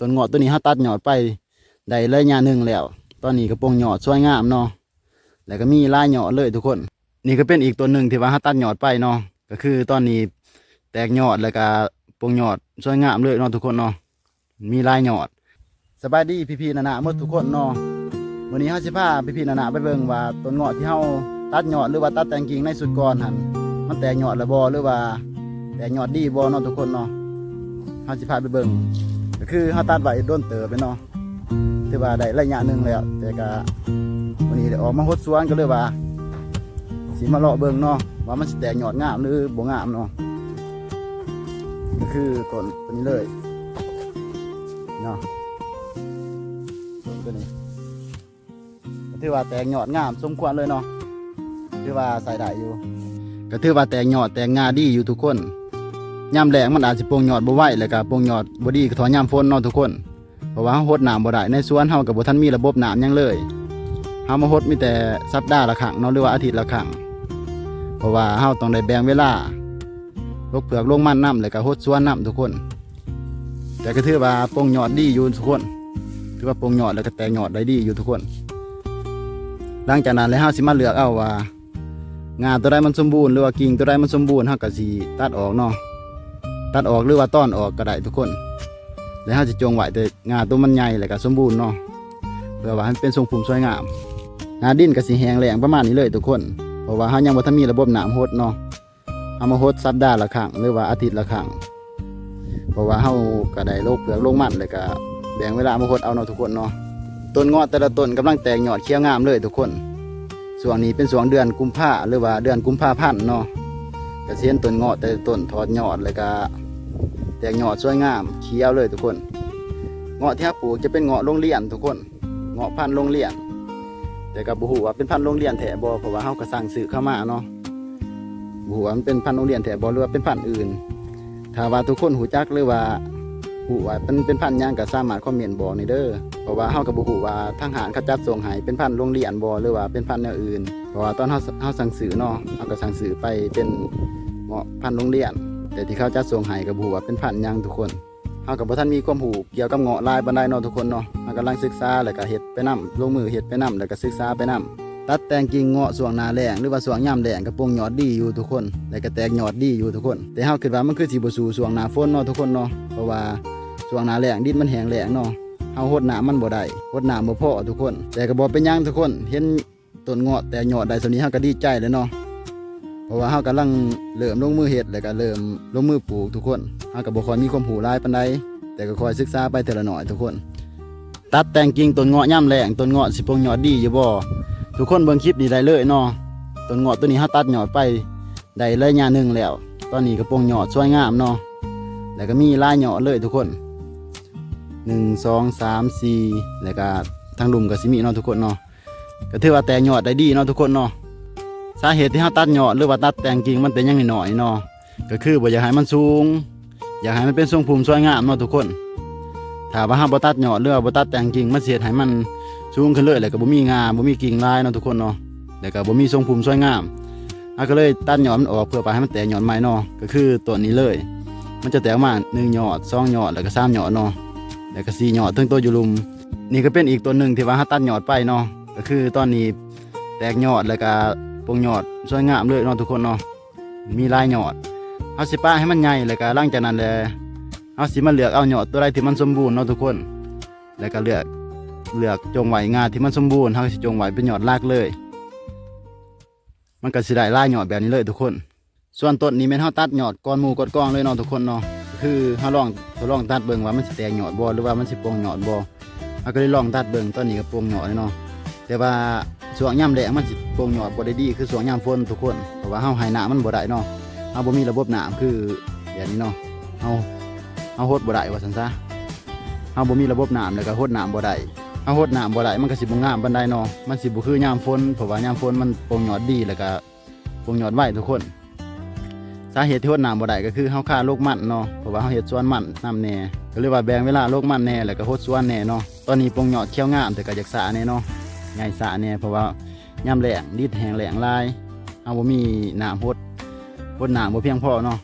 ຕົ້ນເງາະໂຕນີ້ເຮົາຕັດຍອດໄປໄດ້ໄລຍະໜຶ່ງແລ້ວ, ຕອນນີ້ກໍປົ່ງຍອດສວຍງາມເນາະ ແລ້ວກໍມີຫຼາຍຍອດເລີຍທຸກຄົນ. ນີ້ກໍເປັນອີກຕົ້ນໜຶ່ງທີ່ວ່າເຮົາຕັດຍອດໄປເນາະ, ກໍຄືຕອນນີ້ແຕກຍອດ ແລ້ວກໍປົ່ງຍອດສວຍງາມເລີຍເນາະທຸກຄົນເນາະ. ມີຫຼາຍຍອດ. ສະບາຍດີພີ່ໆນ້າໆໝົດທຸກຄົນເນາະ. ມື້ນີ້ເຮົາຊິພາພີ່ໆນ້າໆໄປເບິ່ງວ່າຕົ້ນເງາະທີ່ເຮົາຕັດຍອດ ຫຼືວ່າຕັດແຕ່ງກິ່ງໃນຊຸດກ່ອນຫັ້ນ ມັນແຕກຍອດແລ້ວບໍ່ ຫຼືວ່າແຕກຍອດດີບໍ່ເນາະທຸກຄົນເນາະ. ເຮົາຊິພາໄປເບິ່ງ ກໍຄືເຮົາຕັດໄວ້ດົນເຕີບແລ້ວເນາະ, ຖືວ່າໄດ້ໄລຍະໜຶ່ງແລ້ວ, ແຕ່ກໍມື້ນີ້ໄດ້ອອກມາຫົດສວນ ກໍເລີຍວ່າ ຊິມາເລາະເບິ່ງເນາະ ວ່າມັນຊິແຕກຍອດງາມ ຫຼື ບໍ່ງາມເນາະ. ກໍຄືຕົ້ນໂຕນີ້ເລີຍເນາະ, ຕົ້ນໂຕນີ້ກໍຖືວ່າແຕກຍອດງາມສົມຄວນເລີຍເນາະ, ຖືວ່າໃຊ້ໄດ້ຢູ່. ກໍຖືວ່າແຕກຍອດແຕກງ່າດີຢູ່ທຸກຄົນ. ຍາມແລ້ງມັນອາດຊິປົ່ງຍອດບໍ່ໄວ ແລ້ວກໍປົ່ງຍອດບໍ່ດີເທົ່າຍາມຝົນເນາະທຸກຄົນ. ເພາະວ່າເຮົາຫົດນ້ຳບໍ່ໄດ້, ໃນສວນເຮົາກໍບໍ່ທັນມີລະບົບນ້ຳຫຍັງເລີຍ. ເຮົາມາຫົດມີແຕ່ສັບດາລະຄັ້ງເນາະ ຫຼືວ່າອາທິດລະຄັ້ງ, ເພາະວ່າເຮົາຕ້ອງໄດ້ແບ່ງເວລາລົກເຜືອກລົງມັນນຳ ແລ້ວກໍຫົດສວນນຳທຸກຄົນ. ແຕ່ກໍຖືວ່າປົ່ງຍອດດີຢູ່ທຸກຄົນ, ຖືວ່າປົ່ງຍອດ ແລ້ວກໍແຕກຍອດໄດ້ດີຢູ່ທຸກຄົນ. ຫຼັງຈາກນັ້ນແລ້ວ ເຮົາຊິມາເລືອກເອົາວ່າ ງ່າໂຕໃດມັນສົມບູນ ຫຼືວ່າກິ່ງໂຕໃດມັນສົມບູນ ເຮົາກໍຊິຕັດອອກເນາະ, ຕັດອອກ ຫຼືວ່າຕອນອອກກໍໄດ້ທຸກຄົນ. ແລ້ວເຮົາຊິຈົ່ງໄວ້ແຕ່ງ່າໂຕມັນໃຫຍ່ ແລ້ວກໍສົມບູນເນາະ, ເພື່ອວ່າໃຫ້ມັນເປັນຊົງພູມສວຍງາມ. ໜ້າດິນກໍຊິແຫ້ງແລ້ງປະມານນີ້ເລີຍທຸກຄົນ, ເພາະວ່າເຮົາຍັງບໍ່ທັນມີລະບົບນ້ຳຫົດເນາະ. ເຮົາມາຫົດສັບດາລະຄັ້ງ ຫຼືວ່າອາທິດລະຄັ້ງ, ເພາະວ່າເຮົາກໍໄດ້ລົກເຜືອກລົງມັນ ແລ້ວກໍແບ່ງເວລາມາຫົດເອົາເນາະທຸກຄົນເນາະ. ຕົ້ນເງາະແຕ່ລະຕົ້ນກຳລັງແຕກຍອດຂຽວງາມເລີຍທຸກຄົນ. ຊ່ວງນີ້ເປັນຊ່ວງເດືອນກຸມພາ ຫຼືວ່າເດືອນກຸມພາພັນເນາະ, ກໍຊິເຫັນຕົ້ນເງາະແຕ່ລະຕົ້ນຖອດຍອດ ແລ້ວກໍແຕກຍອດສວຍງາມຂຽວເລີຍທຸກຄົນ. ເງາະທີ່ເຮົາປູກຈະເປັນເງາະໂລງລຽນທຸກຄົນ, ເງາະພັນໂລງລຽນ, ແຕ່ກໍບໍ່ຮູ້ວ່າເປັນພັນໂລງລຽນແທ້ບໍ່ ເພາະວ່າເຮົາກໍສັ່ງຊື້ເຂົ້າມາເນາະ. ບໍ່ຮູ້ວ່າມັນເປັນພັນໂລງລຽນແທ້ບໍ່ ຫຼືວ່າເປັນພັນອື່ນ. ຖ້າວ່າທຸກຄົນຮູ້ຈັກ ຫຼືວ່າຮູ້ວ່າມັນເປັນພັນຫຍັງ ກໍສາມາດຄອມເມັນບອກແດ່ເດີ, ເພາະວ່າເຮົາກໍບໍ່ຮູ້ວ່າທາງຮ້ານເຂົາຈັດສົ່ງໃຫ້ເປັນພັນໂລງລຽນບໍ່ ຫຼືວ່າເປັນພັນແນວອື່ນ. ເພາະວ່າຕອນເຮົາ ເຮົາສັ່ງຊື້ເນາະ, ເຮົາກໍສັ່ງຊື້ໄປເປັນເງາະພັນໂລງລຽນ, ແຕ່ທີ່ເຂົາຈັດສົ່ງໃຫ້ກໍບໍ່ຮູ້ວ່າເປັນພັນຫຍັງທຸກຄົນ. ເຮົາກໍບໍ່ທັນມີຄວາມຮູ້ກ່ຽວກັບເງາະຫຼາຍປານໃດເນາະທຸກຄົນເນາະ, ເຮົາກຳລັງສຶກສາ ແລ້ວກໍເຮັດໄປນຳ, ລົງມືເຮັດໄປນຳ ແລ້ວກໍສຶກສາໄປນຳ. ຕັດແຕ່ງກິ່ງເງາະຊ່ວງໜ້າແລ້ງ ຫຼືວ່າຊ່ວງຍາມແລ້ງ ກໍປົ່ງຍອດດີຢູ່ທຸກຄົນ ແລ້ວກໍແຕກຍອດດີຢູ່ທຸກຄົນ. ແຕ່ເຮົາຄິດວ່າມັນຄືຊິບໍ່ສູ້ຊ່ວງໜ້າຝົນເນາະທຸກຄົນເນາະ, ເພາະວ່າຊ່ວງໜ້າແລ້ງດິນມັນແຫ້ງແລ້ງເນາະ, ເຮົາຫົດນ້ຳມັນບໍ່ໄດ້, ຫົດນ້ຳບໍ່ພໍທຸກຄົນ. ແຕ່ກໍບໍ່ເປັນຫຍັງທຸກຄົນ, ເຫັນ ຕົ້ນເງາະແຕກຍອດໄດ້ສ່ຳນີ້ ເຮົາກໍດີໃຈແລ້ວເນາະ, ເພາະວ່າເຮົາກຳລັງເລີ່ມລົງມືເຮັດ ແລ້ວກໍເລີ່ມລົງມືປູກທຸກຄົນ. ເຮົາກໍບໍ່ຄ່ອຍມີຄວາມຮູ້ຫຼາຍປານໃດ, ແຕ່ກໍຄ່ອຍສຶກສາໄປເທື່ອລະໜ້ອຍທຸກຄົນ. ຕັດແຕ່ງກິ່ງຕົ້ນເງາະຍາມແລ້ງ, ຕົ້ນເງາະຊິປົ່ງຍອດດີຢູ່ບໍ່? ທຸກຄົນເບິ່ງຄລິບນີ້ໄດ້ເລີຍເນາະ. ຕົ້ນເງາະໂຕນີ້ເຮົາຕັດຍອດໄປໄດ້ໄລຍະໜຶ່ງແລ້ວ, ຕອນນີ້ກໍປົ່ງຍອດສວຍງາມເນາະ, ແລ້ວກໍມີຫຼາຍຍອດເລີຍທຸກຄົນ, ໜຶ່ງ ສອງ ສາມ ສີ່ ແລ້ວກໍທາງລຸ່ມກໍຊິມີເນາະທຸກຄົນເນາະ. ກໍຖືວ່າແຕກຍອດໄດ້ດີເນາະທຸກຄົນເນາະ. ສາເຫດທີ່ເຮົາຕັດຍອດ ຫຼືວ່າຕັດແຕ່ງກິ່ງມັນເປັນຫຍັງໜ້ອຍໆເນາະ, ກໍຄືບໍ່ຢາກໃຫ້ມັນສູງ, ຢາກໃຫ້ມັນເປັນຊົງພູມສວຍງາມເນາະທຸກຄົນ. ຖ້າວ່າເຮົາບໍ່ຕັດຍອດ ຫຼືວ່າບໍ່ຕັດແຕ່ງກິ່ງ ມັນຊິເຮັດໃຫ້ມັນສູງຂຶ້ນເລີຍ ແລ້ວກໍບໍ່ມີງ່າ ບໍ່ມີກິ່ງຫຼາຍເນາະທຸກຄົນເນາະ, ແລ້ວກໍບໍ່ມີຊົງພູມສວຍງາມ. ເຮົາກໍເລີຍຕັດຍອດມັນອອກ ເພື່ອວ່າໃຫ້ມັນແຕກຍອດໃໝ່ເນາະ, ກໍຄືຕົ້ນນີ້ເລີຍ. ມັນຈະແຕກອອກມາໜຶ່ງຍອດ ສອງຍອດ ແລ້ວກໍສາມຍອດເນາະ, ແລ້ວກໍສີ່ຍອດ ເຖິງໂຕຢູ່ລຸ່ມ. ນີ້ກໍເປັນອີກຕົ້ນໜຶ່ງທີ່ວ່າເຮົາຕັດຍອດໄປເນາະ, ກໍຄືຕອນນີ້ແຕກຍອດ ແລ້ວກໍປົ່ງຍອດສວຍງາມເລີຍເນາະທຸກຄົນເນາະ, ມີຫຼາຍຍອດ. ເຮົາຊິປະໃຫ້ມັນໃຫຍ່ ແລ້ວກໍຫຼັງຈາກນັ້ນແຫຼະ ເຮົາຊິມາເລືອກເອົາຍອດຕົວໃດທີ່ມັນສົມບູນເນາະທຸກຄົນ, ແລ້ວກໍເລືອກ ເລືອກຈົ່ງໄວ້ງ່າທີ່ມັນສົມບູນ, ເຮົາຊິຈົ່ງໄວ້ເປັນຍອດຫຼັກເລີຍ. ມັນກໍຊິໄດ້ຫຼາຍຍອດແບບນີ້ເລີຍທຸກຄົນ. ສ່ວນຕົ້ນນີ້ແມ່ນເຮົາຕັດຍອດກ່ອນໝູ່ກ່ອນກອງເລີຍເນາະທຸກຄົນເນາະ, ຄືເຮົາລອງ ທົດລອງຕັດເບິ່ງວ່າມັນຊິແຕກຍອດບໍ່ ຫຼືວ່າມັນຊິປົ່ງຍອດບໍ່. ເຮົາກໍເລີຍລອງຕັດເບິ່ງ, ຕອນນີ້ກໍປົ່ງຍອດແລ້ວເນາະ. ແຕ່ວ່າຊ່ວງຍາມແລ້ງມັນຊິປົ່ງຍອດບໍ່ໄດ້ດີຄືຊ່ວງຍາມຝົນທຸກຄົນ, ເພາະວ່າເຮົາໃຫ້ນ້ຳມັນບໍ່ໄດ້ເນາະ, ເຮົາບໍ່ມີລະບົບນ້ຳຄືແບບນີ້ເນາະ, ເຮົາ ເຮົາຫົດບໍ່ໄດ້ວ່າຊັ້ນຊະ, ເຮົາບໍ່ມີລະບົບນ້ຳ ແລ້ວກໍຫົດນ້ຳບໍ່ໄດ້. ເຮົາຫົດນ້ຳບໍ່ໄດ້ ມັນກໍຊິບໍ່ງາມປານໃດເນາະ, ມັນຊິບໍ່ຄືຍາມຝົນ, ເພາະວ່າຍາມຝົນມັນປົ່ງຍອດດີ ແລ້ວກໍ ປົ່ງຍອດໄວທຸກຄົນ. ສາເຫດທີ່ຫົດນ້ຳບໍ່ໄດ້ກໍຄືເຮົາຄາລົກມັນເນາະ, ເພາະວ່າເຮົາເຮັດສວນມັນນຳແດ່, ກໍເລີຍວ່າແບ່ງເວລາລົກມັນແດ່ ແລ້ວກໍຫົດສວນແດ່ເນາະ. ຕອນນີ້ປົ່ງຍອດຂຽວງາມ ແຕ່ກໍຢາກຊ້າແດ່ເນາະ, ໃຫຍ່ຊ້າແດ່ ເພາະວ່າຍາມແລ້ງດິນແຫ້ງແລ້ງຫຼາຍ, ເຮົາບໍ່ມີນ້ຳຫົດ, ຫົດນ້ຳບໍ່ພຽງພໍເນາະ.